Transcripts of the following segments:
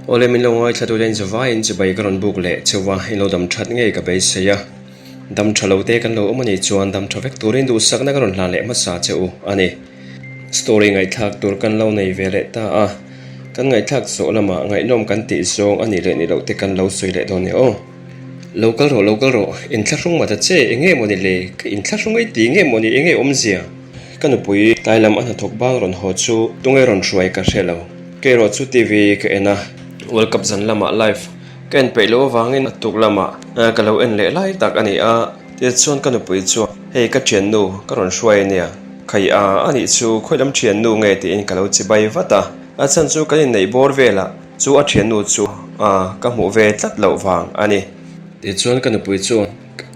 Awle min lo ngaithla tute in zavaiin chibai ka rawn buk leh cheu a, in lo dam that ngei ka beisei a. Dam tha lo te kan lo awm a nih chuan dam tha vek turin duhsakna ka rawn hlan leh hmasa che u a ni. Story ngaihthlak tur kan lo nei ve leh ta a, kan ngaihthlak zawh lamah ngaihnawm kan tih zawng a nih leh ni loh te kan lo sawi leh dawn nia aw. Lo kal rawh, lo kal rawh, inthlahrung mah ta che, eng nge mawni le, ka inthlahrung ei ti nge mawni, eng nge awmzia? Ka nupui tlai lam a hnathawk bang rawn haw chu tunge rawn hruai ka hre lo. Kei erawh chu TV ka en a, World Cup zan lamah live ka en peih loh avangin a tuk lamah ka lo en leh lai tak a ni a, tichuan ka nupui chuan hei ka thiannu ka rawn hruai a nia, khai a a nih chu khawi lam thiannu nge tiin ka lo chibai vat a, a chhan chu kan inneih bawr velah chu a thiannu chu ka hmuh ve tlat loh vang a ni. Tichuan ka nupui chuan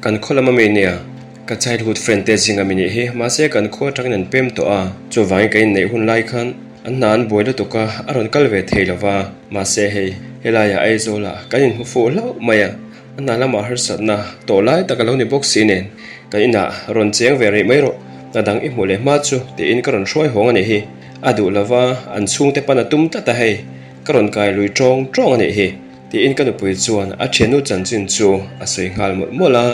kan khaw lam ami nia, ka childhood friend te zinga mi nih hi, mahse kan khua atangin an pem tawh a, chuvangin ka inneih hun lai khan an hna an buai lutuk a, a rawn kal ve thei lo va, mahse hei helaiah Aizawlah kan inhmu fuh hlauh mai a, a hna lamah harsatna tawh lai tak a lo ni bawk si nen, kan inah rawn cheng ve rih mai rawh, hna dang i hmuh leh hma chu tiin ka rawn hruai hawng a nih hi, a duh lo va, an chhungte pan a tum tlat a hei, ka rawn kai lui tawng tawng a nih hi. Tiin ka nupui chuan a thiannu chanchin chu a sawi nghal mawlh mawlh a,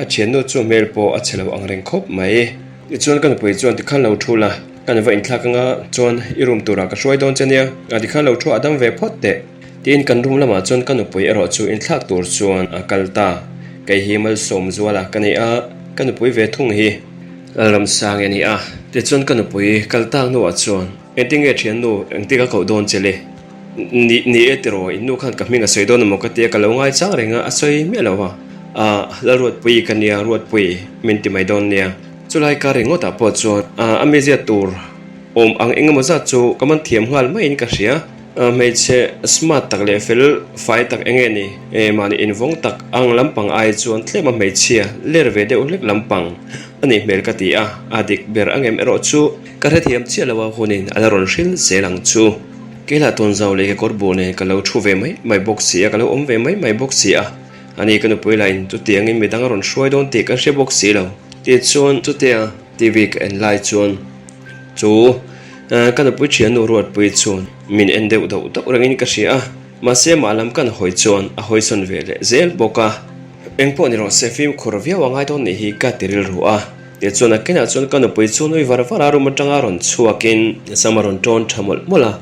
a thiannu chu hmel pawh a chhe lo ang reng khawp mai. Tichuan ka nupui chuan tikhan lo thu la, ka nuva inthlak anga chuan i room turah ka hruai dawn che nia, a tikhan lo thu a dam ve phawt teh. Tiin kan room lamah chuan ka nupui erawh chu inthlak tur chuan a kal ta. Kei hi Malsawm Zuala ka ni a, ka nupui ve thung hi Lalramsangi a ni a. Tichuan ka nupui kal tak hnuah chuan engtinge thiannu engtik a koh dawn che le? Ni ni e tiraw, in nu khan ka hming a sawi dawn emaw ka tia ka lo ngai chang reng a, a sawi miah lo a. Ah, Lalruatpui ka nia, Ruatpui min ti mai dawn nia. Chulai ka ringawtah pawh chuan a mizia tur awm ang eng emaw zat chu ka man thiam nghal maiin ka hria. Hmeichhe smart tak leh fel fai tak eng nge ni? Mahni invawng tak ang lampang ai chuan tlem a hmeichhia ler ve deuh hlek lampang a nih hmel ka ti a, a dik ber angem erawh chu ka hrethiam chiah lo a, hunin a la rawn hril zel ang chu. Keilah tawnzau leh kekawr buh nen ka lo thu ve mai mai bawk si a, ka lo awm ve mai mai bawk si a. Ani ka nupui lahin chutiangin midang a rawn hruai dawn tih ka hre bawk si lo. Tichuan chutia TV ka en lai chuan chu ka nupui thiannu Ruatpui chuan min en deuh dauh dauh rengin ka hria a, mahse mah lam kan hawi chuan a hawisawn ve leh zel bawk a. Engpawh ni rawh se fimkhur viau a ngai dawn nih hi ka ti rilru a. Tichuan a kenah chuan ka nupui chu nui var var a room atanga rawn chhuakin sam a rawn tawn tha mawlh mawlh a,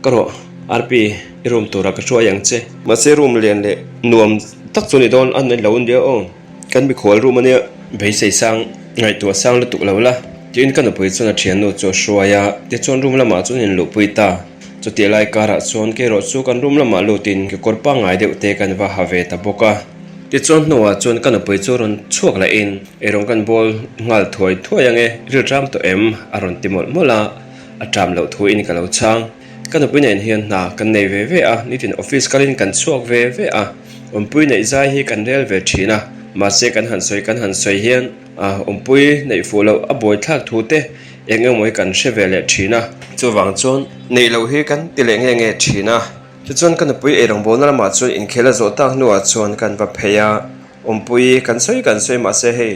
Ka rawh, Arpi, i room turah ka hruai ang che. Mahse room lian leh nuam tak chu ni dawn a ni lo nia aw, kan mikhual room ania. Beisei sang ngaihtuah sang lutuk lo la, tiin ka nupui chuan a thiannu chu a hruai a, tichuan room lamah chuan inluhpui ta. Chutih lai karah chuan keirawh chu kan room lamah lutin kekawr pangngai deuh te kan va ha ve ta bawk a. Tichuan hnuah chuan ka nupui chu rawn chhuak lahin eirawng kan bawl nghal thuai thuai ange, rilṭam tawh em? a rawn ti mawlh mawlh a, a ṭam loh thuin ka lo chhang. Ka nupui nen hian hna kan nei ve ve a, nitin office kalin kan chhuak ve ve a, awmpui neih zai hi kan rel ve ṭhin a, mahse kan han sawi kan han sawi hian awmpui neih fuh loh a buaithlak thu te eng emaw hi kan hre ve leh ṭhin a, chuvang chuan neih loh hi kan ti leh nge nge ṭhin a. Tichuan ka nupui eirawngbawlna lamah chuan inkhel a zawh tak hnuah chuan kan va phei a, awmpui kan sawi kan sawi mahse hei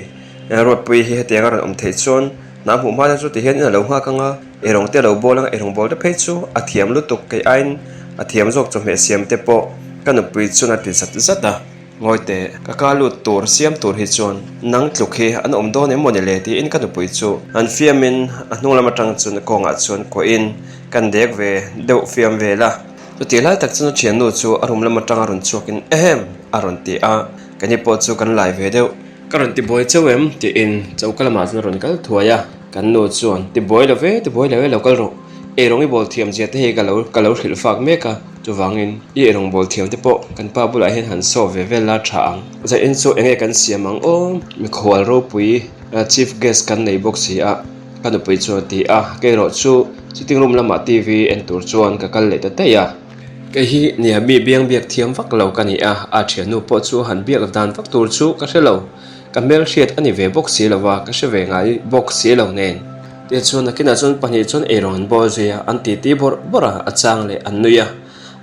Ruatpui hi hetiang a rawn awm theih chuan hna hmuh hma te chu tihian in a lo nghak ang a, eirawng te a lo bawl ang a, eirawngbâwl te phei chu a thiam lutuk kei aiin a thiam zawk chawhmeh siam te pawh ka nupui chuan a ti zat zat a. Ngawi teh, ka ka lut tur siam tur hi chuan nang tluk hi an awm dawn em mawni le tiin ka nupui chu an fiamin a hnung lam atang chuan kawngah chuan kuahin kan dek ve deuh fiam vel a. Chutih lai tak chuan a thiannu chu a room lam atanga rawn chhuakin ehem a rawn ti a, keini pawh chu kan lai ve deuh. Ka rawn ti buai chauh em tiin choka lamah chuan a rawn kal thuai a, kan nu chuan ti buai lo ve, ti buai lo e lo kal rawh, eirawng i bawl thiam zia te hi ka lo ka lo hrilh fak mek a. Chuvangin, i eirawng bawl thiam te pawh kan pa bulah hian han sawp ve vel la tha ang. Zain chu enge kan siam ang aw? Mikhual ropui chief guest kan nei bawk si a, ka nupui chuan a ti a, keirawh chu sitting room lamah TV en tur chuan ka kal leh ta daih a. Kei hi nia mi biang biak thiam vak lo ka ni a, a thiannu pawh chu han biak dan vak tur chu ka hre lo. Ka hmelhriat a ni ve bawk si lo va, ka hre ve ngai bawk si lo nen. Tichuan nakinah chuan pahnih chuan eirawng an bawl zui a, an titi bawrh bawrh a, a chang leh an nui a.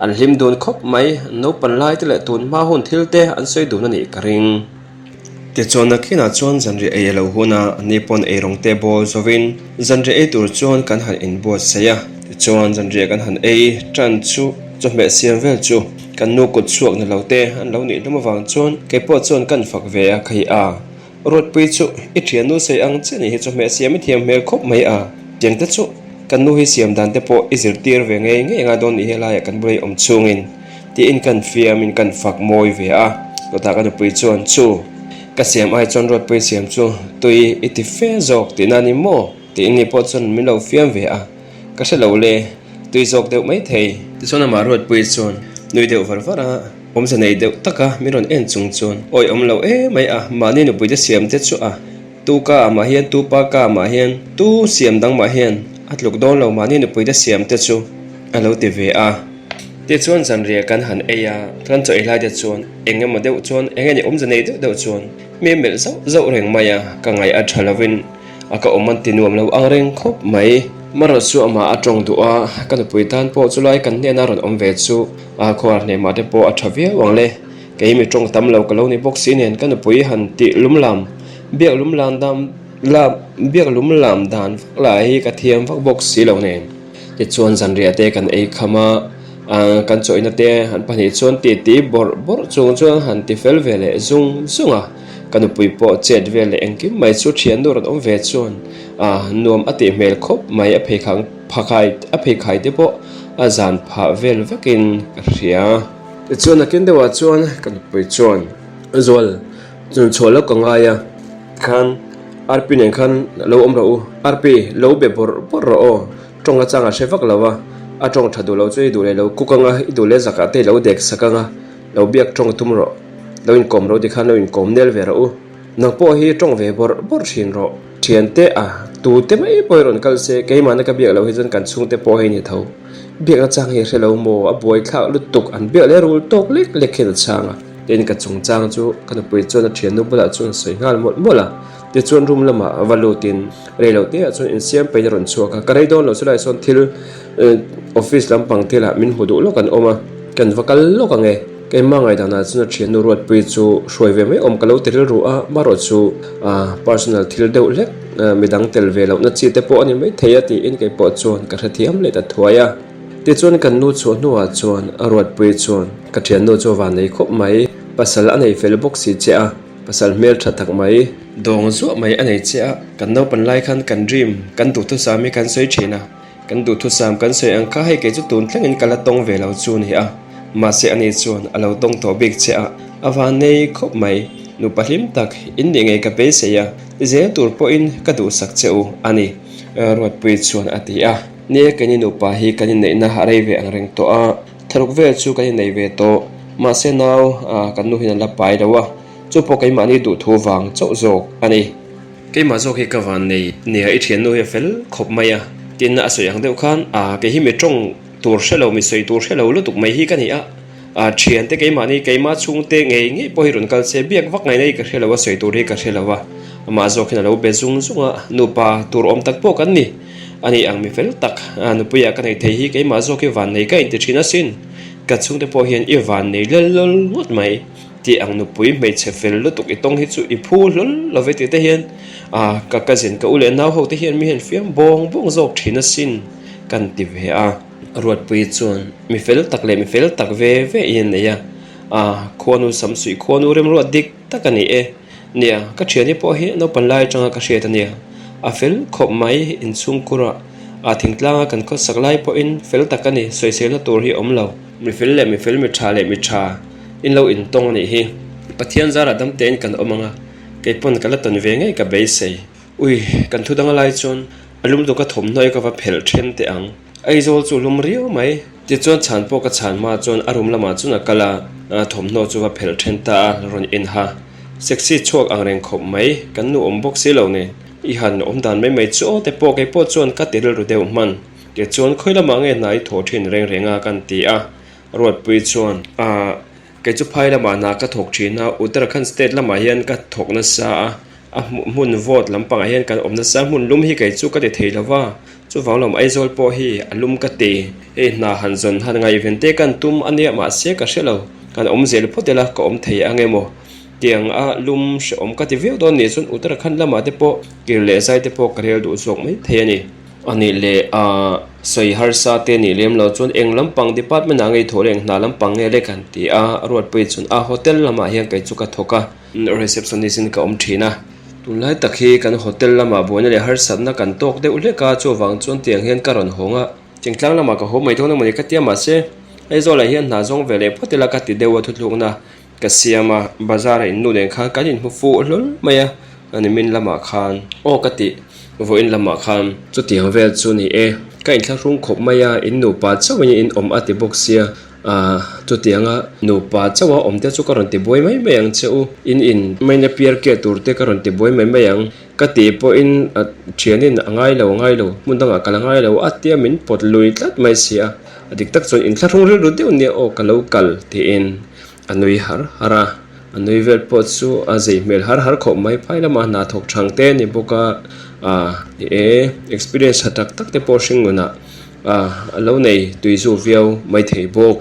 An hlim dun khawp mai, naupan lai te leh tun hma hun thil te an sawi dun a nih ka ring. Tichuan nakinah chuan zanriah ei a lo hun a, ani pawn eirawng te bawl zovin zanriah ei tur chuan kan han inbuatsaih a. Tichuan zanriah kan han ei tan chu. Chawhmeh siam vel chu kan nu kut chhuak ni lo te an lo nih hlum avang chuan kei pawh chuan kan fak ve a khaih a. Ruatpui chu i thiannu sawi ang chiah nih hi chawhmeh siam i thiam hmel khawp mai a. Tiang te chu kan nu hi siam dan te pawh i zirtir ve ngei ngei anga dawn nih hi laiah kan bula i awm chungin tiin kan fiamin kan fak mawi ve a. Chutah ka nupui chuan chu ka siam ai chuan Ruatpui siam chu tui i ti fe zawk tihna a ni maw tiin ni pawh chuan min lo fiam ve a. Ka hre lo le, tui zawk deuh mai thei. Tichuan amah Ruatpuii chuan nui deuh var var a, awmze nei deuh taka min rawn en chung chuan awi awm lo em mai a, mahni nupuite siam te chu a, tu ka mah hian tu pa ka mah hian tu siam dang mah hian a tluk dawn lo mahni nupuite siam te chu a lo ti ve a. Tichuan zanriah kan han ei a, kan chaw ei lai te chuan eng emaw deuh chuan eng nge ni awmze nei deuh deuh chuan mi melh zauh zauh reng mai a, ka ngaih a tha lovin A ka awm an ti nuam lo ang reng khawp mai. Marawh chu amah a tawng duh a, ka nupui tan pawh chulai kan hnena rawn awm ve chu a khuar hnemah te pawh a tha viau ang le. Kei mi tawng tam lo ka lo ni bawk si nen ka nupui han tih lum lam, biak lum lam dan lam biak lum lam dan vak lah hi ka thiam vak bawk si lo nen. Tichuan zanriah te kan ei kham a, kan chawihna te an pahnih chuan titi bawrh bawrh chung chuan han ti fel ve leh zung zung a. Ka nupui pawh chet vel leh engkim mai chu thiannu rawn awm ve chuan nuam a tih hmel khawp mai a pheikhang phakhai a pheikhai te pawh a zan phah vel vekin ka hria. Tichuan nakin deuhah chuan ka nupui chuan Zual chhuah lawk ka ngai a khan Arpi nen khan lo awm rawh u Arpi lo be bawrh bawrh rawh aw tawng a chang a hre vak lo a a tawng tha duh lo chu i duh leh lo kuk anga i duh leh zakah te i lo dek sak anga Lo biak tawng tum rawh. Lo inkawm ro tikhan lo inkawm nel ve rawh u. Nang pawh hi tawng ve bawrh bawrh thin rawh. Thiante a, tute mai pawh hi rawn kal se, keimahna ka biak loh hi chuan kan chhungte pawh hei ni tho. Biakna chang hi hre lo maw, a buai thlak lutuk, an biak leh rul tawk lek lek hian a chhang a. Tin, ka chungchang chu ka nupui chuan a thiannu bulah chuan a sawi nghal mawlh mawlh a. Tichuan room lamah va lutin rei lo te ah chuan insiam peiin a rawn chhuak a, ka rei dawn lo chulai sawn thil office lampang thilah min hmu duh lawk an awm a, kan va kal lawk ang e. Keimah ngaihdanah chuan a thiannu Ruatpui chu hruai ve mai awm ka lo ti rilru a, marawh chu personal thil deuh hlek midang tel ve lohna chi te pawh a ni maithei a tiin kei pawh chuan ka hrethiam leh ta thuai a. Tichuan kan nu chhuah hnuah chuan Ruatpui chuan ka thiannu chu a van nei khawp mai, pasal a nei fel bawk si che a. Pasal hmel tha tak mai. Dawng zuah mai a nei che a, kan naupan lai khan kan dream, kan duhthusam hi kan sawi thin a, kan duhthusam kan sawi ang kha hei kei chu tun thlengin ka la tawng ve lo chu ni a, mahse ani chuan a lo tawng tawh bik che a, a van nei khawp mai, nupa hlim tak in nih ngei ka beisei a, ti zel tur pawhin ka duhsak che u a ni, Ruatpui chuan a ti a. Nia keini nupa hi kan inneihna a rei ve ang reng tawh a. Thlaruk vel chu kan innei ve tawh, mahse nau kan nu hian a la pai lo a, chu pawh keimahni duhthu vang chauh zawk a ni. Keimah zawk hi ka van nei nia i thiannu hi a fel khawp mai a, tin a sawi ang deuh khan kei hi mi tawng tur hre lo, mi sawi tur hre lo lutuk mai hi ka ni a, thiante keimahni keimah chhungte ngei ngei pawh hi rawn kal se biak vak ngaihna hi ka hre lo a, sawi tur hi ka hre lo a, amah zawk hian a lo be zung zung a, nupa tur awm tak pawh kan ni. A ni ang mi fel tak, nupuia ka nei thei hi keimah zawk hi vannei ka inti thin asin. Ka chhungte pawh hian i vannei lel lawl ngawt mai tih ang nupui hmeichhe fel lutuk i tawng hi chu i phu hlawl lo ve tih te hian ka cousin ka u leh nau ho te hian mi hian fiam bawng bawng zawk thin asin kan ti ve a. Ruatpui chuan mi fel tak leh mi fel tak ve ve i an nei a, khuanu samsuih khuanu remruat dik tak a ni e. Nia, ka thiani pawh hi naupan lai atanga ka hriat a nia. A fel khawp mai inchhungkurah a thingtlanga kan khawsak lai pawhin fel tak a ni, sawiselna tur hi a awm lo. Mi fel leh mi fel, mi tha leh mi tha in lo intawng a nih hi. Pathian zarah dam tein kan awm ang a, kei pawn ka la tawn ve ngei ka beisei. Ui, kan thu dang a lai chuan a lum duka thawmhnaw hi ka va phelh then teh ang. Aizawl chu lum riau mai. Tichuan chhan pawh ka chhan hma chuan a room lamah chuan a kal a, thawmhnaw chu va phelh then ta a, rawn in ha. Sexy chhuak ang reng khawp mai, kan nu awm bawk si lo nen. I han awm dan mai mai chu aw te pawh kei pawh chuan ka ti rilru deuh hman. Tichuan khawi lamah nge hna i thaw thin reng reng a kan ti a, Ruatpui chuan, Ahh. Kei chu phai lamah hna ka thawk thin a, Uttarakhand state lamah hian ka thawk nasa a, a hmun vawt lampangah hian kan awm nasa a, hmun lum hi kei chu ka ti thei lo va, chuvang lawm Aizawl pawh hi a lum ka ti. Hei hna han zawn han ngaihven te kan tum a nia mahse ka hre lo, kan awm zel phawt ila ka awm thei ang emaw tiang a lum hrehawm ka ti viau dawn nih chuan Uttarakhand lamah te pawh kir leh zai te pawh ka rel duh zawk mai thei a ni. A nih leh a. Sawi harsa te nih lem lo chuan eng lampang department ah nge i thawh leh eng hna lampang nge le kan ti a, Ruatpuii chuan a hotel lamah hian kei chu ka thawk a, receptionist in ka awm thin a, tunlai tak hi kan hotel lamah buaina leh harsatna kan tawk deuh hlek a, chuvang chuan tiang hian ka rawn hawng a, Chengtlang lamah ka haw mai dawn emawni ka tia mahse Aizawl ah hian hna zawng ve leh phawt ila ka ti deuh a thuthlukna Ka siam a, bazar a innu nen khan kan inhmu fuh hlawl mai a, a nimin lamah khan aw ka tih vawiin lamah khan chutiang vel chu ni e, ka inthlahrung khawp mai a, in nupa chauhin in awm a ti bawk sia, ah chutianga nupa chauha awm te chu ka rawn ti buai mai mai ang che u, in in maina piar ke tur te ka rawn ti buai mai mai ang ka tih pawhin a thianin a ngai lo a ngai lo hmun dangah ka la ngai lo a tia min pawt lui tlat mai si a, a dik tak chuan inthlahrung rilru deuh nia aw ka lo kal tiin. A nui har har a, a nui vel pawh chu a zei hmel har har khawp mai phai lamah hna thawk thang te a ni bawk a ah ni e experience tha tak tak te pawh hringnunah ah a lo nei tui zu viau mai thei bawk.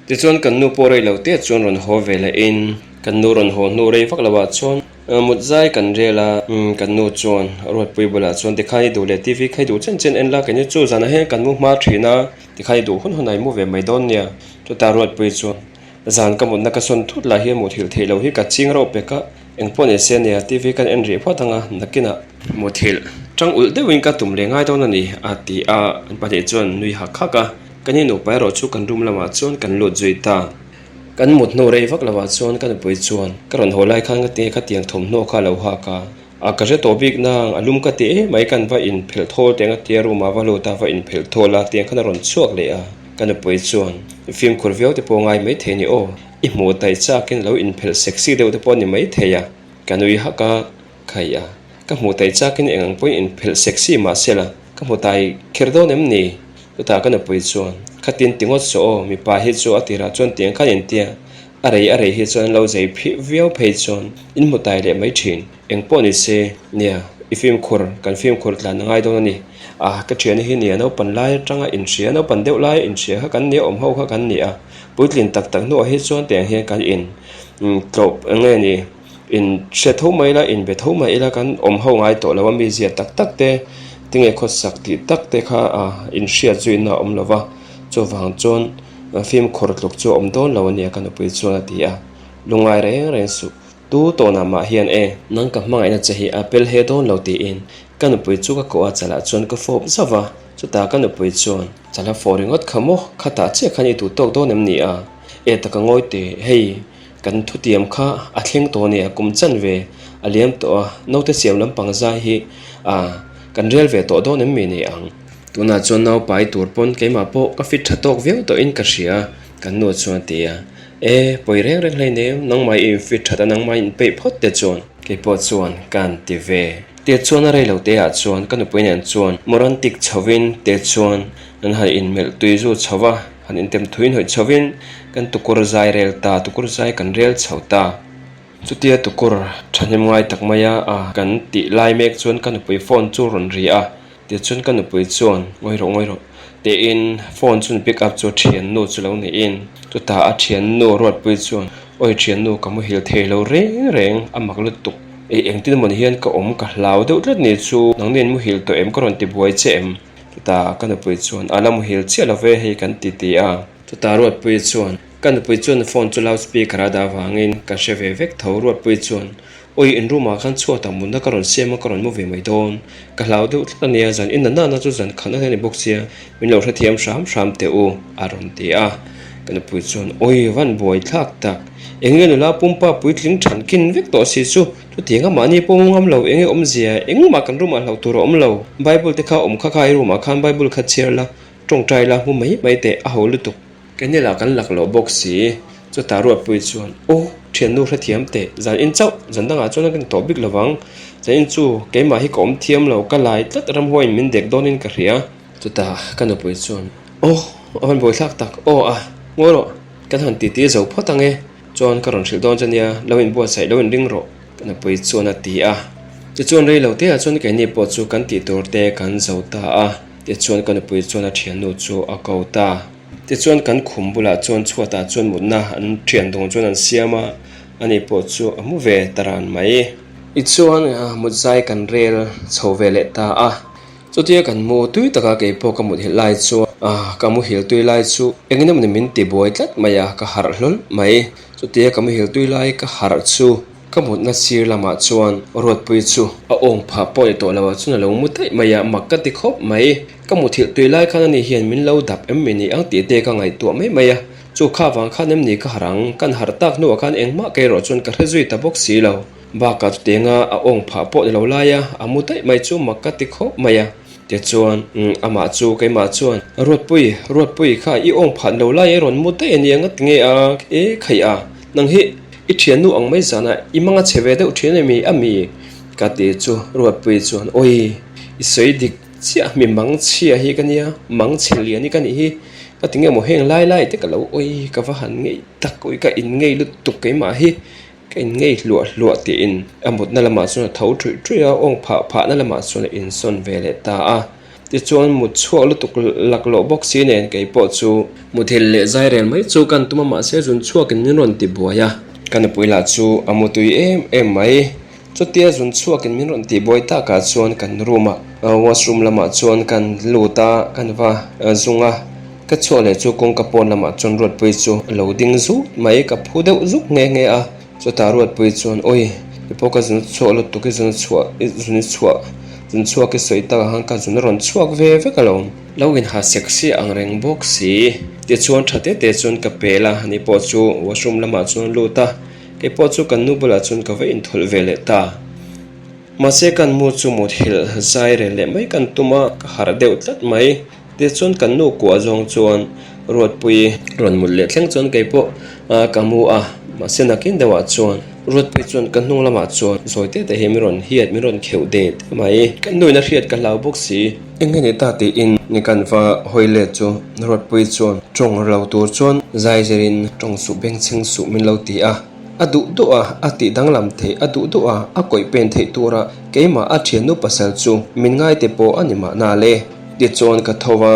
Tichuan kan nu pawh rei lo te chuan rawn haw ve leh in kan nu rawn haw hnu rei vak loh ah chuan mut zai kan rel a kan nu chuan Ruatpui bulah chuan tikhan i duh leh TV kha i duh chen chen en la keini chu zanah hian kan mu hma thin a tikhan i duh hun hun ah i mu ve mai dawn nia. Chutah Ruatpui chuan, Zan ka mutna ka sawn thut lah hian muthilh theih loh hi ka ching rauh pek a, engpawh ni se nia TV kan en rih phawt ang a, nakinah muthilh tang ulh deuhin ka tum leh ngai dawn a ni, a ti a, an pahnih chuan nui hak hak a, kan inupa erawh chu kan room lamah chuan kan lut zui ta. Kan mut hnu rei vak lovah chuan ka nupui chuan, Ka rawn haw lai khan ka ti khatiang thawmhnaw kha a lo hak a, A ka hre tawh bik nang, a lum ka ti em mai kan va inphelh thawl teng a tia room ah va lut a va inphelh thawl a tiang khan a rawn chhuak leh a, ka nupui chuan fimkhur viau te pawh ngai maithei ni aw, i hmuh taih chak in lo inphelh sexy deuh te pawh a ni maithei a, ka nui hak a, khai a, ka hmuh taih chak in eng ang pawhin inphelh sexy mah sela ka hmu tai kher dawn em ni? Chutah ka nupui chuan khatin ti ngawt suh aw, mipa hi chu a tirah chuan tiang khan intia A rei a rei hi chuan lo zei phih viau phei chuan in hmu tai leh mai thin. Eng pawh ni se, nia, i fimkhur, kan fimkhur tlan a ngai dawn a ni. A, ka thiana hi nia, naupan lai atanga inhria, naupan deuh laia inhria kha kan nia, awm ho kha kan ni a. Puitlin tak tak hnuah hi chuan tiang hian kan in tlawh eng nge ni, in hre tho mai ila, in be tho mai ila kan awm ho ngai tawh lo a, mizia tak tak te, tinge khawsak tih tak te kha a inhriat zuina a awm lo va, chuvang chuan. Fimkhur tluk chu a awm dawn lo ania ka nupui chuan a ti a, lungngai reng reng suh, tu tawnah mah hian e, nang ka hmangaihna che hi a pel he dawn lo tiin ka nupui chu ka koh a chalah chuan ka fawp zauh va, chutah ka nupui chuan, Chala fawh ringawt kha maw, khatah chiah khan i duh tawk dawn em ni a? E taka ngawi teh, hei kan thutiam kha a thleng tawh ania, kum chanve a liam tawh a, naute siam lampang zai hi a kan rel ve tawh dawn em mi ni ang? Tunah chuan nau pai tur pawn keimah pawh ka fit tha tawk viau tawhin ka hria, kan nu chuan a ti a. E, pawi reng reng hlei nem, nangmah i infit that a, nangmah i inpeih phawt te chuan. Keipawh chuan ka han ti ve. Te chuan a rei lo te ah chuan ka nupui nen chuan morantic chhovin te chuan an han inmelh tui zu chho va, han intem thui hnawih chhovin kan tukur zai rel ta, tukur zai kan rel chho ta. Chutia tukur thahnem ngai tak maia a kan tih lai mek chuan ka nupui phone chu rawn ri a. Tichuan ka nupui chuan, Ngawi rawh, ngawi rawh, tiin phone chu pick up chu a thiannu chu lo niin chutah a thiannu Ruatpui chuan, Awi thiannu ka muhil thei lo reng reng, a mak lutuk. Ei engtin emaw ni hian ka awm ka hlau deuh tlat ni chu, nangni an muhil tawh em ka rawn ti buai che em? Chutah ka nupui chuan, A la muhil chiah lo ve hei kan ti ti a. Chutah Ruatpui chuan, Ka nupui chuan phone chu loud speaker a dah avangin ka hre ve vek tho Ruatpui chuan, Awi in room ah khan chhuat ah mutna ka rawn siam a ka rawn mu ve mai dawn. Ka hlau deuh tlat a nia, zan in nana na chu zan khat na a ni bawk sia, min lo hrethiam hram hram teh u a rawn ti a. Ka nupui chuan awi van buai thlak tak, eng nge nula pumpa puitling than kin vek tawh si chu, chutiang a mahni pawh mu ngam lo, eng nge awmzia, engmah kan room ah hlauh tur a awm lo, Bible te kha awm kha kha i room ah khan Bible kha chhiar la, tawngtai la mu mai mai teh a ho lutuk. Keini lah kan lak loh bawk si. Chutah Ruatpui chuan, Aw, thiannu hrethiam teh, zan in chauh, zan dangah chuan a kan tawh bik lovang. Zan in chu keimah hi ka awm thiam lo, ka lai tlat ramhuaiin min dek dawnin ka hria. Chutah ka nupui chuan, Aw, a han buaithlak tak, aw a, ngawi rawh, kan han titi zo phawt ang e, chuan ka rawn hrilh dawn che nia, lo inbuatsaih, lo inring rawh, ka nupui chuan a ti a. Tichuan rei lo teah chuan keini pawh chu kan tih tur te kan zo ta a, tichuan ka nupui chuan a thiannu chu a ko ta. Tichuan kan khum bulah chuan chhuatah chuan mutna an thian dawng chuan an siam a, ani pawh chu a mu ve ta ran mai. Tichuan mut zai kan rel chho ve leh ta a. Chutia kan mu tui taka kei pawh ka muthilh lai chuan ka muhil tui lai chu engin emawni min ti buai tlat mai a, ka harh hlawl mai. Chutia ka muhil tui lai ka harh chu ka mutna sir lamah chuan Ruatpui chu a awng phah pawh ni tawh lo ah chuan a lo mu daih mai a, mak ka ti khawp mai. Ka muthilh tui lai khan ani hian min lo dap em mi ni ang tih te ka ngaihtuah mai mai a, chu kha vang khan em ni ka harh ang, kan harh tak hnuah khan engmah kei erawh chuan ka hre zui ta bawk si lo. Bakah chutianga a awng phah pawh ni lo laia a mu daih mai chu mak ka ti khawp mai a. Tichuan, amah chu keimah chuan, Ruatpui, Ruatpui kha i awng phah ni lo lai i rawn mu daih a nia nga tinge a, e khaih a, nang hi i thiannu ang mai zanah i mang a chhe ve deuh thin emi a mi? ka ti chu Ruatpui chuan, Awi, i sawi dik chiah mi mang chhia hi ka nia, mang chhe lian hi ka nih hi, ka ti nge maw heng lai lai te ka lo awi ka va han ngei tak awi ka in ngei lutuk keimah hi. Ka in ngei hluah hluah tiin a mutna lamah chuan a tho ṭhuih ṭhuih a, awng phah phahna lamah chuan a insawn ve leh ta a. Tichuan mut chhuak lutuk laklawh bawk si nen kei pawh chu muthilh leh zai rel mai chu kan tum a mahse zun chhuakin min rawn ti buai a. Ka nupui lah chu a mutui em em mai. Chutia zun chhuakin min rawn tih buai takah chuan kan room ah washroom lamah chuan kan lut a, kan va zung a. Ka chhuah leh chu kawngka pawn lamah chuan Ruatpui chu a lo ding zut mai, ka phu deuh zuk nghe nghe a. Chutah Ruatpui chuan, Awi, i pawh ka zun chhuah lutuk i zun chhuah i zun chhuah zun chhuak i sawi takah khan ka zun a rawn chhuak ve vek alawm. Lo inha sexy ang reng bawk si. Tichuan tha te te chuan ka pel a, ani pawh chu washroom lamah chuan a lut a, kei pawh chu kan nu bulah chuan ka va inthawlh ve leh ta. Mahse kan mu chu muthilh zai rel leh mai kan tum a, ka harh deuh tlat mai. Tichuan kan nu kuah zawng chuan Ruatpui rawn mut leh thleng chuan kei pawh ka mu a, mahse nakin deuhah chuan Ruatpui chuan ka hnung lamah chuan zawi te te hi min rawn hiat min rawn kheuh det mai. Kan nuin a hriat ka hlau bawk si. Eng nge ni ta tiin ni kan va hawi let chu Ruatpui chuan tawng lo tur chuan zai zirin tawng suh bengchheng suh min lo ti a. A duh duh a, a tih danglam theih a duh duh a, a kawih pen theih tura keimah a thiannu pasal chu min ngai te pawh a ni mahna le. Tichuan ka tho a,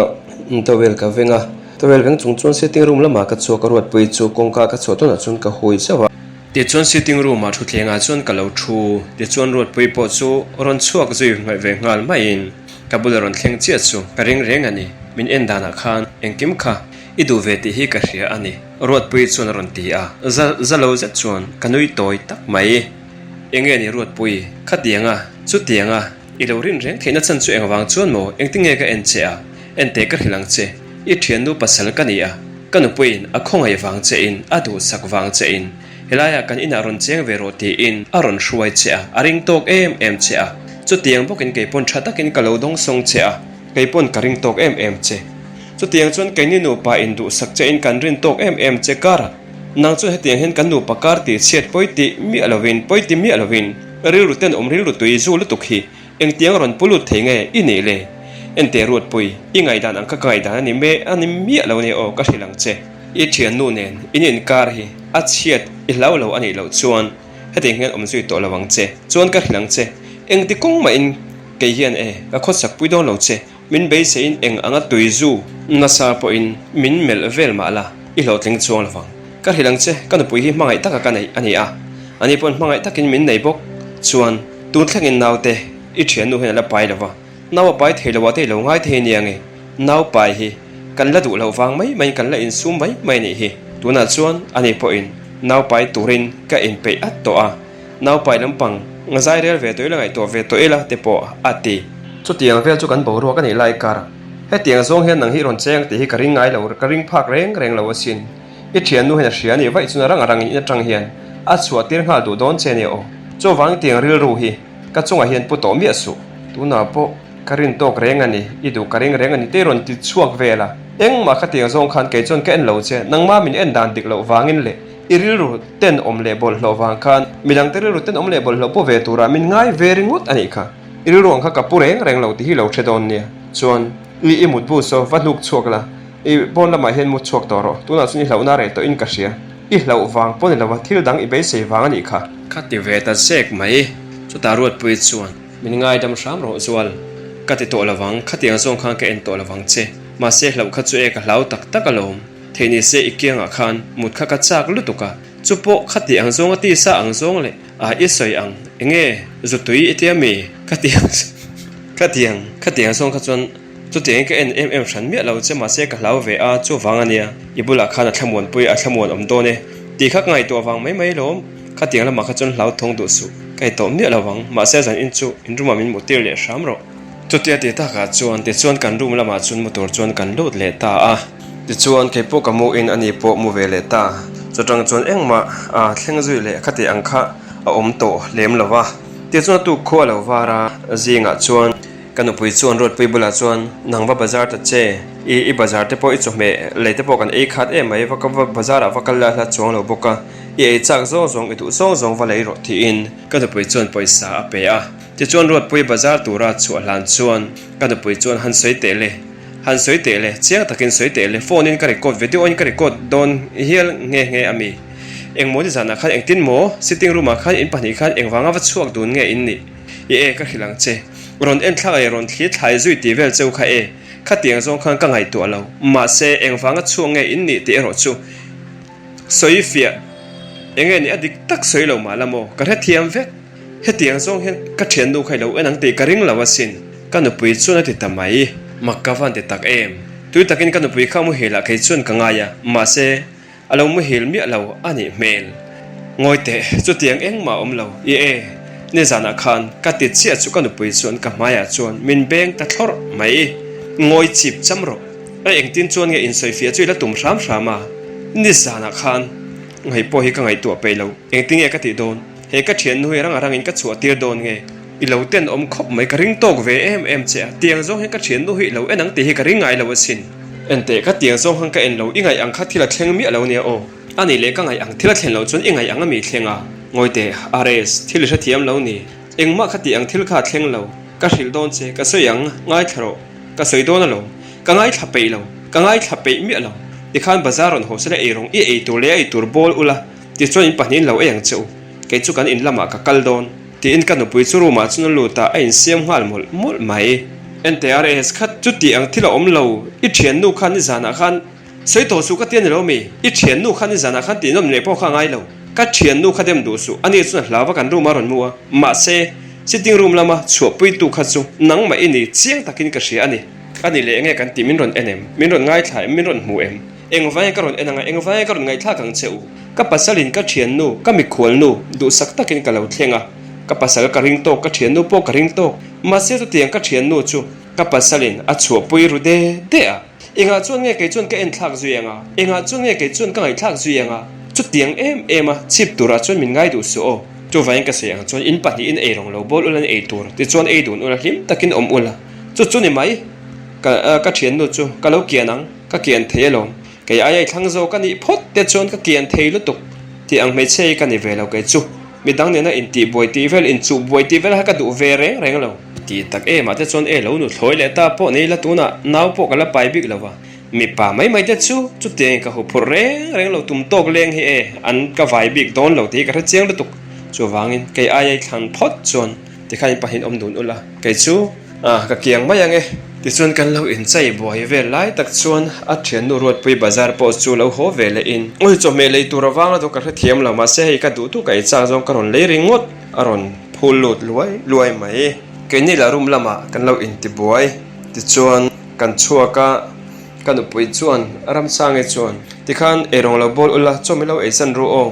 towel ka veng a, towel veng chung chuan sitting room lamah ka chhuak a, Ruatpui chu kawngka ka chhuah tawnah chuan ka hui zauh a. Tichuan sitting room ah thutthlengah chuan ka lo thu, tichuan Ruatpui pawh chu rawn chhuak zui ngaih ve nghal maiin ka bula rawn thleng chiah chu ka ring reng a ni, min en danah khan engkim kha i duh ve tih hi ka hria a ni. Ruatpui chuan a rawn ti a, za za lo zet chuan ka nui tawi tak mai. Enge ni Ruatpui, khatianga, chutianga, i lo rin reng theihna chan chu engvang chuan maw engtinge ka en che a, en teh ka hrilh ang che, i thiannu pasal ka ni a, ka nupuiin a khawngaih vang che in, a duhsak vang che in, helaiah kan inah rawn cheng ve rawh tiin a rawn hruai che a, a ring tawk em em che a, chutiang bawkin keipawn tha takin ka lo dawngsawng che a. Kei pawn ka ring tawk em em che. Chutiang chuan keini nupa in duhsak che in kan rin tawk em em che kar a. Nang chuan hetiang hian kan nupa kar tih chhiat pawi tih miah lovin, pawi ti miah lovin, rilru tenawm rilru tui zu lutuk hi engtiang rawn pu lut thei nge i nih le? Enteh Ruatpui, i ngaihdan ang kha ka ngaihdan a ni me a ni miah lo nia aw ka hrilh ang che. I thiannu nen in inkar hi a chhiat i hlau lo a nih loh chuan hetiang hian awm zui tawh lo ang che. Chuan ka hrilh ang che, engti kawng mahin Kei hian e, ka khawsak pui dawn lo che, min beiseiin eng anga tui zu nasa pawhin min melh vel mah la, i hlawhtling chuang lo vang. Ka hrilh ang che, ka nupui hi hmangaih taka ka neih a ni a, ani pawn hmangaih takin min nei bawk. Chuan, tun thlengin naute, i thiannu hian a la pai lo va, nau a pai thei lo ah te i lo ngai thei nia nge, nau pai hi kan la duh loh vang mai maiin kan la insum mai mai a nih hi. Tunah chuan ani pawhin nau pai turin ka inpeih at tawh a. Naupai lampang zai rel ve tawh ila ngaihtuah ve tawh ila te pawh a ti. Chutiang vel chu kan boruak a nih lai kar. Hetiang zawng hian nang hi i rawn cheng tih hi ka ring ngai lo, ka ring phak reng reng lo asin. I thiannu hian a hria a nih vaih chuan a rang a rangin in atang hian a chhuah tir nghal duh dawn che nia aw. Chuvang tiang rilru hi ka chungah hian pu tawh miah suh. Tunah pawh ka rin tawk reng a ni, i duh ka ring reng a ni te i rawn ti chhuak vel a. Engmah khatiang zawng khan kei chuan ka en lo che, nangmah min en dan dik loh vangin leh I rilru tenawm leh bawlhhlawh vang khan midangte rilru tenawm leh bawlhhlawh pu ve turah min ngai ve ringawt a nih kha. I rilru ang kha ka pu reng reng lo tih hi lo hre dawn nia. Chuan, i i mutbu saw va hnuk chhuak la, i pawn lamah hian mut chhuak tawh rawh. Tunah chuan i hlauhna reh tawhin ka hria. I hlauh vang pawh ni lova thil dang i beisei vang a nih kha. Ka ti ve ta zek mai. Chutah Ruatpui chuan, Min ngaidam hram rawh Zual. Ka ti tawh lovang, khatiang zawng khan ka en tawh lovang che. Mahse hlauh kha chu e ka hlau tak tak alawm. Thei ni se i kiangah khan mut kha ka chak lutuk a, chu pawh khati ang zawng a tisa ang zawng leh a i sawi ang enge zutui i tia mi ka ti ang. Khatiang, khatiang zawng kha chuan chutiangin ka en em em hran miah lo che mahse ka hlau ve a, chuvang a nia, i bulah khan a thlamuanpui a thlamuan awm dawn e tih kha ka ngaihtuah vang mai mai lawm. Khatiang lamah kha chuan hlau thawng duh suh, ka i tawh miah lo vang, mahse zan in chu in room ah min hmuh tir leh hram rawh. Chutia ti takah chuan tichuan kan room lamah chuan mu tur chuan kan lut leh ta a. Tichuan kei pawh ka mu in ani pawh mu ve leh ta. Chutang chuan engmah a thleng zui leh khati ang kha a awm tawh lem lo va. Tichuan a tuk khua lo var a, zingah chuan ka nupui chuan Ruatpui bulah chuan nang va bazar ta che, i i bazar te pawh i chawhmeh lei te pawh kan ei khat em mai, va ka va bazar ah va kal la hla chuang lo bawk a, i ei chak zawng zawng i duh zawng zawng va lei rawh tiin ka nupui chuan pawisa a pe a. Tichuan Ruatpui bazar tura chhuah hlan chuan ka nupui chuan han sawi teh le, han sawi teh le, chiang takin sawi teh le, phone in ka record, video in ka record dawn hial nghe nghe a mi. Engmaw nizanah khan engtin maw sitting room ah khan in pahnih khan engvanga va chhuak dun nge in nih? I e ka hrilh ang che. Rawn en thlak leh rawn thli thlai zui tih vel cheu kha e, khatiang zawng khan ka ngaihtuah lo. Mahse engvanga chhuak nge in nih tih erawh chu sawi fiah enge nih a dik tak sawi lo mah la maw ka hrethiam vek. Hetiang zawng hian ka thiannu kha i lo en ang tih ka ring lo asin, ka nupui chuan a ti ta mai. Mak ka van ti tak em? Tui takin ka nupui kha muhil ah kei chuan ka ngai a, mahse a lo muhil miah lo a nih hmel. Ngawi teh, chutiang engmah a awm lo, i e, nizanah khan ka ti chiah chu ka nupui chuan ka hmaiah chuan min beng ta thlawrh mai. Ngawi chip cham rawh, a engtin chuan nge insawifiah chu i la tum hram hram a, nizanah khan ngaih pawh hi ka ngaihtuah peih lo, engtin nge ka tih dawn? He ka thiannu hi rang a rangin ka chhuah tir dawn nge? I lo ten awm khawp mai ka ring tawk ve em em che a, tiang zawng hian ka thiannu hi i lo en ang tih hi ka ring ngai lo asin. Enteh ka tiang zawng han ka en lo, i ngaih ang kha thil a thleng miah lo nia aw. A nih leh ka ngaih ang thil a thlen loh chuan i ngaih ang a mi thleng a. Ngawi teh, RS, thil i hrethiam lo ni. Engmah kha tih ang thil kha a thleng lo. Ka hrilh dawn che, ka sawi ang, ngaithla rawh. Ka sawi dawn alawm. Ka ngaithla peih lo. Ka ngaithla peih miah lo. Tikhan bazar rawn haw sela eirawng i ei tur leh a ei tur bawl ula. Tichuan in pahnihin lo ei ang che u, kei chu kan in lamah ka kal dawn, tiin ka nupui chu room ah chuan a lut a, a insiam nghal mawlh mawlh mai. NTRS kha chuti ang thil a awm lo, i thiannu kha nizanah khan sawi tawh suh ka ti a ni lo mi? I thiannu kha nizanah khan tihnawm leh pawh kha a ngai lo, ka thiannu kha dem duh suh, ani chuan a hlau va kan room a rawn mu a, mahse sitting room lama chhuahpuitu kha chu nangmah i ni chiang takin ka hria a ni. A ni leh enge kan tih min rawn en em? Min rawn ngaithla em? Min rawn hmu em? Engvai ka rawn en anga, engvai ka rawn ngaihthlak ang che u? Ka pasalin ka thiannu, ka mikhualnu, duhsak takin ka lo thleng a. Ka pasal ka ring tawk, ka thiannu pawh ka ring tawk. Mahse chutiang ka thiannu chu ka pasalin a chhuahpui ru de de a. Engah chuan nge kei chuan ka enthlak zui anga, engah chuan nge kei chuan ka ngaihthlak zui anga? Chutiang em em a, chhip turah chuan min ngai duh suh aw. Chuvangin ka sawi ang chuan in pahnihin ei rawng lo bawl ula ni ei tur, tichuan ei dun ula hlim takin awm ula. Chu chu ni mai, ka ka thiannu chu ka lo kian ang. Ka kian thei alawm, kei aia i thlang zawk a nih phawt te chuan ka kian thei lutuk tih ang hmeichhia hi ka ni ve lo kei chu, midang nena intih buai tih vel, inchuh buai tih vel kha ka duh ve reng reng lo. Tih tak em ah te chuan e lo nu thlawi leh ta pawh nei la tunah nau pawh ka la pai bik lo va, mipa mai mai te chu chutiangin ka huphurh reng reng lo tum tawk leng hi e an ka vai bik dawn lo tih hi ka hre chiang lutuk, chuvangin kei aia i thlan phawt chuan tikhan in pahnih awm dun ula kei chu. Ah, ka kiang mai ang e. Tichuan kan lo inchei buai vel lai tak chuan a thiannu Ruatpui bazar pawh chu lo haw ve leh in. Ui, chawhmeh lei tur avang a duh ka hrethiam lo, mahse hei ka duh duh ka ei chak zawng ka rawn lei ringawt a rawn phul lut luai luai mai. Keini lah room lamah kan lo inti buai. Tichuan kan chhuak a, ka nupui chuan Ramsangi chuan tikhan eirawng lo bawl ula, chaw min lo ei san ru aw,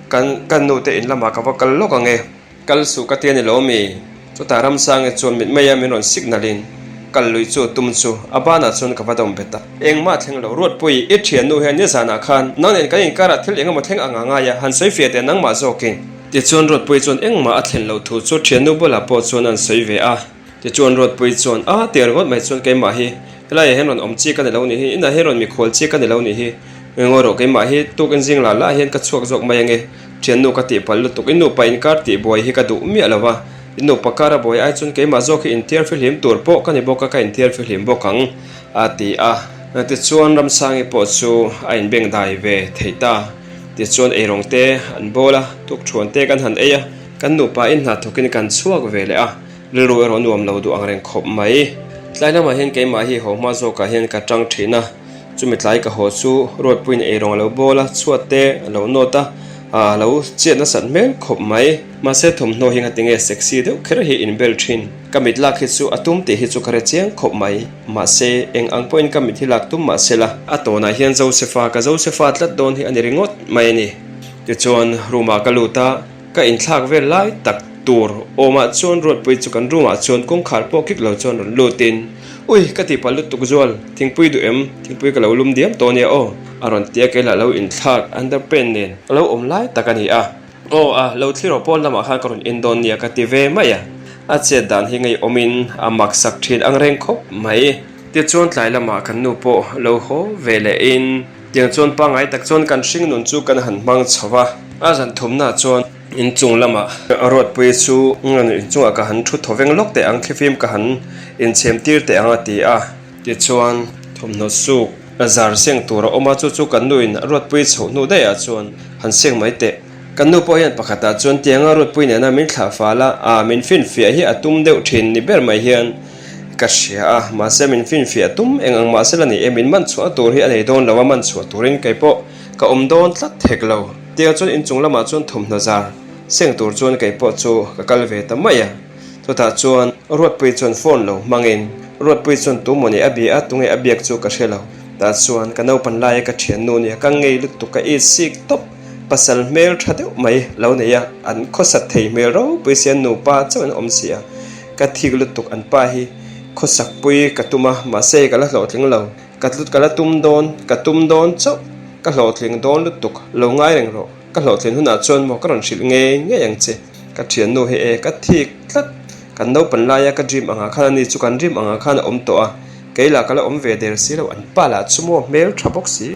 kan ka nu te in lamah ka va kal lawk ang e. Kal suh ka ti a ni lo mi? Chutah Ramsangi chuan mit maia min rawn signal in kal lui chu tum chu a banah chuan ka va dawm bet a. Engmah thleng lo, Ruatpui, i thiannu hian nizanah khan nang nen kan inkarah thil engemaw thleng ang a ngai a, han sawi fiah teh nangmah zawkin. Tichuan Ruatpui chuan engmah a thlen loh thu chu thiannu bulah pawh chuan an sawi ve a. Tichuan Ruatpui chuan, A, tiang ringawt mai chuan keimah hi helaiah hian rawn awm chi ka ni lo nih hi, inah hian rawn mikhual chi ka ni lo nih hi. Ngawi rawh keimah hi tukin zing lah lah hian ka chhuak zawk mai ange, thiannu ka tihpalh lutuk, i nupa inkar tih buai hi ka duh miah lo va, i nupa kar a buai ai chuan keimah zawk hi inthiar fihlim tur pawh ka ni bawk a, ka inthiar fihlim bawk ang, a ti a. Tichuan Ramsangi pawh chu a inbengdai ve thei ta. Tichuan eirawng te an bawl a, tukthuan te kan han ei a, kan nupa in hna thawkin kan chhuak ve leh a. Rilru erawh nuam lo duh ang reng khawp mai. Tlai lamah hian keimah hi haw hma zawkah hian ka tang thin a, chumi tlai ka haw chu Ruatpuiin eirawng a lo bawl a, chhuat te a lo nawt a. A lo chiat nasat hmel khawp mai. Mahse thawmhnaw hi ngatinge sexy deuh kher hi inbel thin. Ka mit lak hi chu a tum tih hi chu ka hre chiang khawp mai. Mahse eng ang pawhin ka mit hi lak tum mahse la. A tawnah hian Josepha ka Josepha tlat dawn hi a ni ringawt mai a ni. Tichuan room ah ka lut a, ka inthlak vel lai tak tur awmah chuan Ruatpui chu kan room ah chuan kawngkhar pawh kik lo chuan rawn lut in, Ui ka tihpalh lutuk zual, thingpui duh em? Thingpui ka lo lum diam tawh ania aw. A rawn tia kei lah lo inthlak underpant nen ka lo awm lai tak a ni a. Aw a, lo thlir aw pawn lamah khan ka rawn en dawn nia ka ti ve mai a. A chet dan hi ngeiawmin a mak sak thin ang reng khawp mai. Tichuan tlai lamah kan nu pawh lo haw ve lehin tiang chuan pangngai tak chuan kan hring nun chu kan han hmang chho va. A zan thumna chuan inchung lamah Ruatpui chu inchungah ka han thu thaw veng lawk teh ang, thlifim ka han inchhem tir teh ang a ti a. Tichuan, thawmhnaw suk a zar seng tur a awm a, chu chu kan nuin a ruatpui chhoh hnu daihah chuan han seng mai teh. Kan nu pawh hian pakhatah chuan tianga ruatpui nena min thlah fal a, aa min finfiah hi a tum deuh thin ni ber mai hian ka hria a, mahse min finfiah tum eng ang mahse la ni e, min man chhuah tur hi a nei dawn lo a, man chhuah turin kei pawh ka awm dawn tlat hek lo. Tiang chuan inchung lamah chuan thawmhnaw zar seng tur chuan kei pawh chu ka kal ve ta mai a. Chutah chuan Ruatpui chuan phone lo hmangin Ruatpui chuan tu mawni a bia a, tunge a biak chu ka hre lo. Tah chuan ka naupan laia ka thiannu nia ka ngei lutuk ka it sik tawp. Pasal hmel tha deuh mai lo nei a, an khawsat thei hmel ropui si a, nupa chauh an awm si a. Ka thik lutuk an pa hi khawsak pui ka tum a, mahse ka la hlawhtling lo. Ka tlut ka la tum dawn, ka tum dawn chauh, ka hlawhtling dawn lutuk, lo ngai reng rawh. Ka hlawhtlin hunah chuan maw ka rawn hrilh ngei ngei ang che. Ka thiannu hi e, ka thik tlat. Kan naupan laia ka dream angah khan ani chu kan dream angah khan a awm tawh a. Kei lah ka la awm ve der si lo, an pa lah chu maw hmel tha bawk si,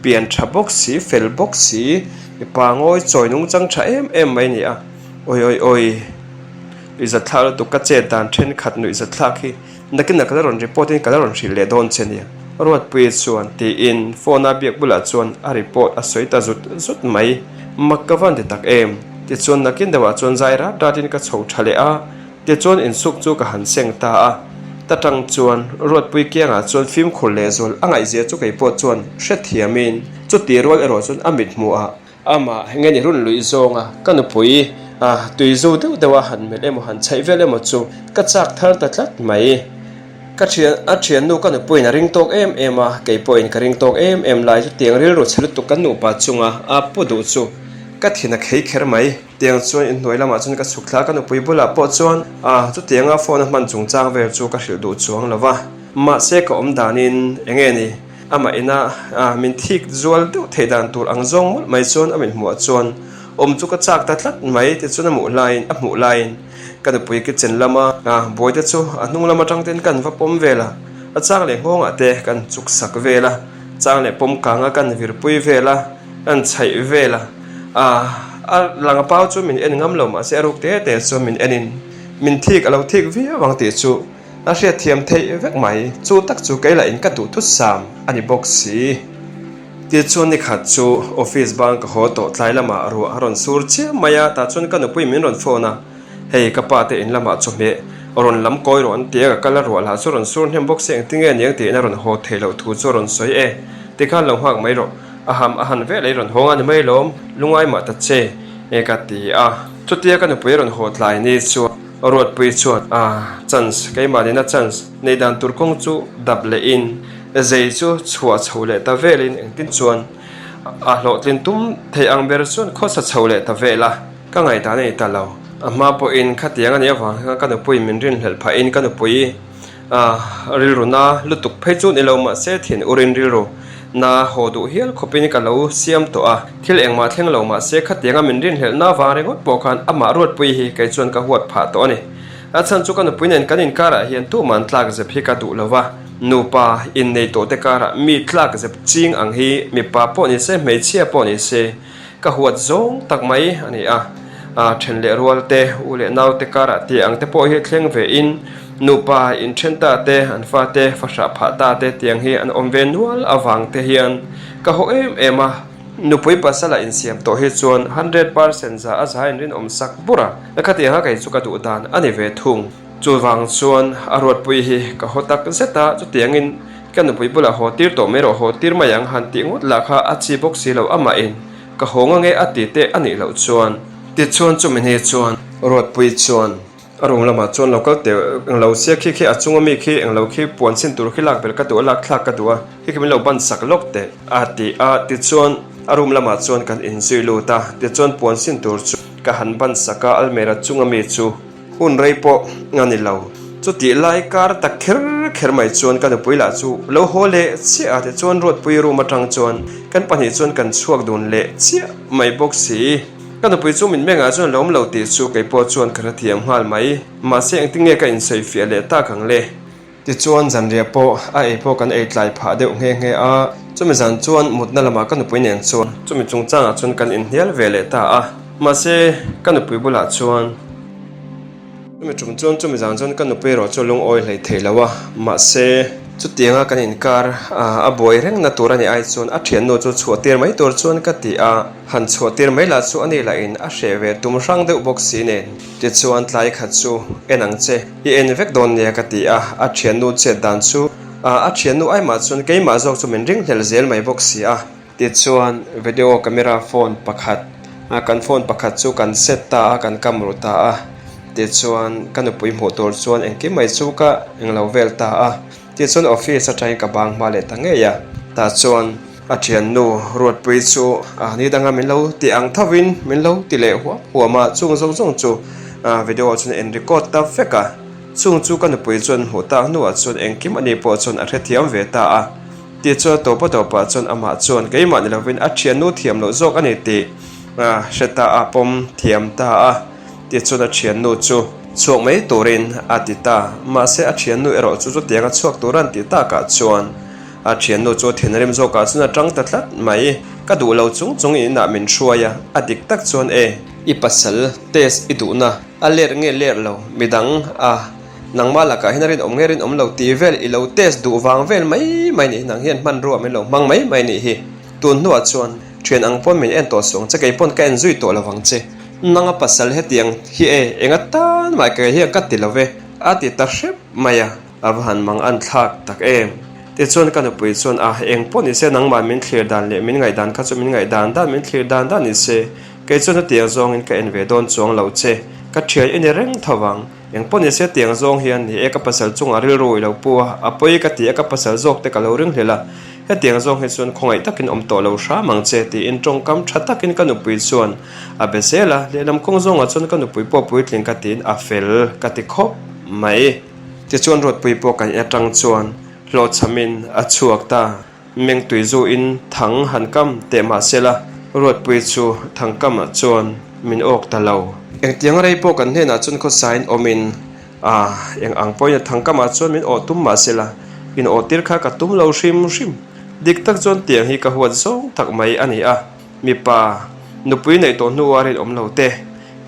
pian tha bawk si, fel bawk si, mipa ngawi chawi nungchang tha em em mai a ni a. Awi awi awi, nuihzatthlak lutuk ka chet dan thenkhat nuihzatthlak hi. Nakinah ka la rawn report in ka la rawn hrilh leh dawn che nia. Ruatpuii chuan tiin phone a biak bulah chuan a report a sawi ta zut zut mai. Mak ka van ti tak em? Tichuan nakin deuhah chuan zai rat rat in ka chho tha leh a, tichuan insuk chu ka han seng ta a. Ta tang chuan Ruatpuii kiangah chuan fimkhur lehzual a ngaihzia chu kei pawh chuan hrethiam in chuti rual erawh chuan a mithmuh ah Amah nge ni run luih zawnga ka nupui a tui zo deuh deuh a han melh emaw han chhaih vel emaw chu ka chak thar ta tlat mai. Ka thian a thiannu ka nupuiin a ring tawk em em a, kei pawhin ka ring tawk em em lai chu tiang rilru chhe lutuk kan nupa chunga a pu duh chu ka thin a khei kher mai. Tiang chuan inhnuai lamah chuan ka chhuk thla a, ka nupui bulah pawh chuan a chutianga phone a hman chungchang vel chu ka hrilh duh chuang lo va, mahse ka awm danin enge ni? Amah ina min thik zual deuh theih dan tur ang zawng mawlh mai chuan a min hmuh ah chuan awm chu ka chak ta tlat mai tichuan a hmuh laiin a hmuh laiin ka nupui kitchen lama buaite chu a hnung lam atang ten kan va pawm vel a, a chang leh nghawng ah te kan chuk sak vel a, chang leh pawm kang a kan virpui vel a, kan chhaih vel a, a lang a pau chu min en ngam lo mahse a ruk te te chuan min en in min thik a lo thik viau ang tih chu. A hriatthiam theih vek mai, chu tak chu kei lah in ka duh thut sam a ni bawk si. Tichuan nikhat chu office bang ka haw tawh tlai lamah ruah a rawn sur chiam mai a, tah chuan ka nupui min rawn phone a, hei ka pa te in lamah chawhmeh rawn lam kawi rawh an ti a, ka kal a ruah lah chu rawn sur hnem bawk si engtin nge niang tiin a rawn haw theih loh thu chu a rawn sawi e, tikhan lo nghak mai rawh, a ham a han vel ei rawn hawng a ni mai lawm, lungai mah ta che e ka ti a, chutia ka nupui rawn haw tlai ni chuan. Ruatpui chuan a chance, keimah nena chance nei dan tur kawng chu dap lehin zei chu chhuah chho leh ta velin engtin chuan a hlawhtlin tum theih ang ber chuan khawsa chho leh ta vel a, ka ngaihdan a ni ta lo. A hma pawhin khatiang a nih avang hian ka nupui min rinhlelh phahin ka nupui A rilru na lutuk phei chu ni lo mahse thin urin rilru na haw duh hial khawpin ka lo siam tawh a, thil engmah thleng lo mahse khatianga min rinhlelhna vang ringawt pawh khan amah ruatpui hi kei chuan ka huat phah tawh a ni. A chhan chu ka nupui nen kan inkarah hian tuman tlak zep hi ka duh lo va, nupa innei tawh te karah mi tlak zep ching ang hi mipa pawh ni se hmeichhia pawh ni se Ka huat zawng tak mai a ni a, a then leh rual te, u leh nau te karah tih ang te pawh hi thleng ve in, nupa inthen ta te, an fa te, fahrah phah ta te tiang hi an awm ve nual avang te hian ka haw em em a. Nupui pasal a insiam tawh hi chuan 100% za a za inrinawm sak bur a, khatianga kei chu ka duh dan a ni ve thung. Chuvang chuan a ruatpui hi ka haw tak zet a, chutiangin ka nupui bulah haw tir tawh mai rawh, haw tir mai ang han tih ngawt lah kha a chi bawk si lo amahin. Ka hawng ange a ti teh a nih loh chuan. Tichuan chumi hni chuan Ruatpui chuan a room lamah chuan lo kal teh englo sia khi khi a chunga mi khi englo khi puan sin tur khi lak belh ka duh a lak thlak ka duh a khi khi min lo ban sak lawk teh a ti a tichuan a room lamah chuan kan inzui lut a tichuan puan sin tur chu ka han ban sak a almera chunga mi chu Hun rei pawh a ni lo. Chutih lai kar tak kher kher mai chuan ka nupui lah chu lo haw leh chiah a, tichuan Ruatpui room atang chuan kan pahnih chuan kan chhuak dun leh chiah mai bawk si. Ka nupui chu min mengah chuan lo awm lo tih chu kei pawh chuan ka hrethiam nghal mai. Mahse engtin nge ka insawifiah leh tak ang le? Tichuan zanriah pawh a ei pawh kan ei tlai phah deuh nghe nghe a, chumi zan chuan mutna lamah ka nupui nen chuan chumi chungchangah chuan kan inhnial ve leh ta a, mahse ka nupui bulah chuan chumi tum chuan chumi zan chuan ka nupui erawh chu lungawi hlei thei lo a, mahse chutianga kan inkar a buai rengna tur a nih ai chuan a thiannu chu chhuah tir mai tur chuan ka ti a, han chhuah tir mai lah chu a ni lahin a hreh ve tum hrang deuh bawk si nen. Tichuan tlai khat chu en ang che. I en vek dawn nia ka ti a, a thiannu chet dan chu a thiannu aimah chuan keimah zawk chu min ringhlel zel mai bawk si a. Tichuan video camera phone pakhat kan phone pakhat chu kan set ta a, kan kam ru ta a. Tichuan ka nupui hmuh tur chuan engkim mai chu ka englo vel ta a. Tichuan office atangin ka bang hma leh ta ngei a. Tah chuan a thiannu Ruatpui chu ni danga min lo ti ang thovin min lo ti leh huam huam a, chung zawng zawng chu video ah chuan a in record ta vek a. Chung chu ka nupui chuan hmuh tak hnuah chuan engkim ani pawh chuan a hrethiam ve ta a. Tichuan a tawpa tawpah chuan amah chuan keimah ni lovin a thiannu thiam loh zawk a ni tih hre ta a, pawm thiam ta a. Tichuan a thiannu chu chhuak mai turin a ti ta. Mahse a thiannu erawh chu chutiang a chhuak tur a an tih takah chuan a thiannu chu a thinrim zawkah chuan a tang ta tlat mai. Ka duh lo chung chung in inah min hruai a, a dik tak chuan e, i pasal test i duhna a let nge let lo, midang a nangmah lakah hian a rinawm nge rinawm lo tih vel i lo test duh vang vel mai mai nih hi, nang hian hmanrua min lo hmang mai mai nih hi. Tun hnuah chuan thian ang pawn min en tawh suh ang che, kei pawn ka en zui tawh lo vang che. Nanga pasal hetiang hi e, enga tan mah kei hian ka ti lo ve, a ti ta hrep mai a, a va han mang an thlak tak em. Tichuan ka nupui chuan a, eng pawh ni se nangmah min thlir dan leh min ngaihdan kha chu min ngaihdan dan min thlir dan dan ni se, kei chuan hetiang zawngin ka en ve dawn chuang lo che, ka thian i ni reng tho vang. Eng pawh ni se tiang zawng hian ni e ka pasal chungah rilru i lo pu a, a pawi ka ti a ka pasal zawk te ka lo ring hlel a, hetiang zawng hi chuan khawngaih takin awm tawh lo hram ang che tiin tawngkam tha takin ka nupui chuan a be zel a, lehlam kawng zawngah chuan ka nupui pawh puitling ka tiin a fel ka ti khawp mai. Tichuan Ruatpui pawh kan in atang chuan hlawhchhamin a chhuak ta. Mengtui zu in thang han kam teh mah se la, Ruatpui chu thang kam ah chuan min awk ta lo. Engtiang rei pawh kan hnenah chuan khawsain awmin a, eng ang pawhin a thang kam ah chuan min awh tum mah se la, in awh tir kha ka tum lo hrim hrim. Dik tak chuan tiang hi ka huat zawng tak mai a ni a, mipa nupui neih tawh hnu a rinawm lo te,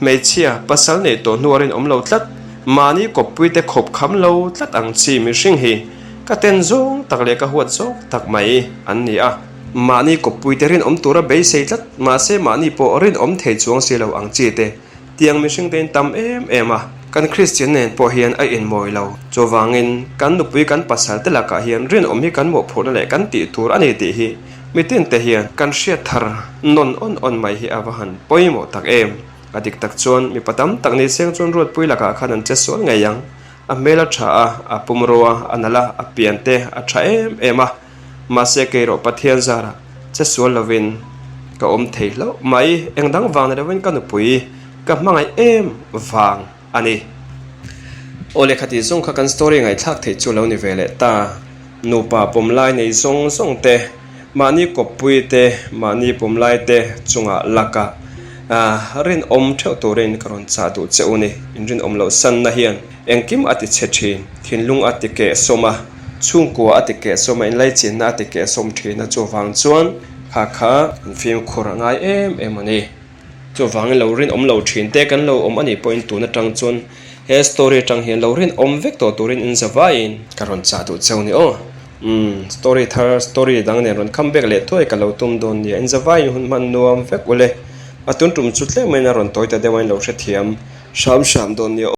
Hmeichhia, pasal neih tawh hnu a rinawm lo tlat, mahni kawppuite khawp kham lo tlat ang chi mihring hi ka ten zawng tak leh ka huat zawng tak mai an ni a. Mahni kawppuite rinawm tura beisei tlat, mahse mahni pawh rinawm thei chuang si lo ang chi te tiang mihring te in tam em em a, kan Kristian nen pawh hian a inmawi lo. Chuvangin kan nupui kan pasal te lakah hian rinawm hi kan mawhphurhna leh kan tih tur a ni tih hi Mitin te hian kan hriat thar nawn awn awn mai hi a va han pawimawh tak em? A dik tak chuan mipa tam tak ni seng chuan Ruatpui lakah khan an che sual ngei ang. A hmel a tha a, a pumrua a nalh a, a pian te a tha em em a. Mahse kei rawh Pathian zarah che sual lovin ka awm thei hlauh mai. Eng dang vang ni lovin ka nupui ka hmangaih em vang a ni. Aw lehkha tih zawng kha kan story ngaihthlak theih chu lo ni ve leh ta. Nupa pawmlai nei zawng zawng te, mahni kawppui te, mahni pawmlai te chungah laka rinawm theuh turin ka rawn chah duh che u ni. In rinawm loh sanna hian engkim a ti chhe thin, thinlung a ti keh sawm a, chhungkua a ti keh sawm a, inlaichinna a ti keh sawm thin a, chuvang chuan kha kha in fimkhur a ngai em em a ni. Chuvangin lo rinawm lo thin te kan lo awm anih pawhin tun atang chuan he story atang hian lo rinawm vek tawh turin in za vaiin ka rawn chah duh cheu ni aw. Umm story thar story dang nen rawn come back leh thuai ka lo tum dawn nia in za vaiin hun hman nuam vek ule. A tun tum chu tlem in a rawn tawi ta deuh a in lo hrethiam hram hram dawn nia aw.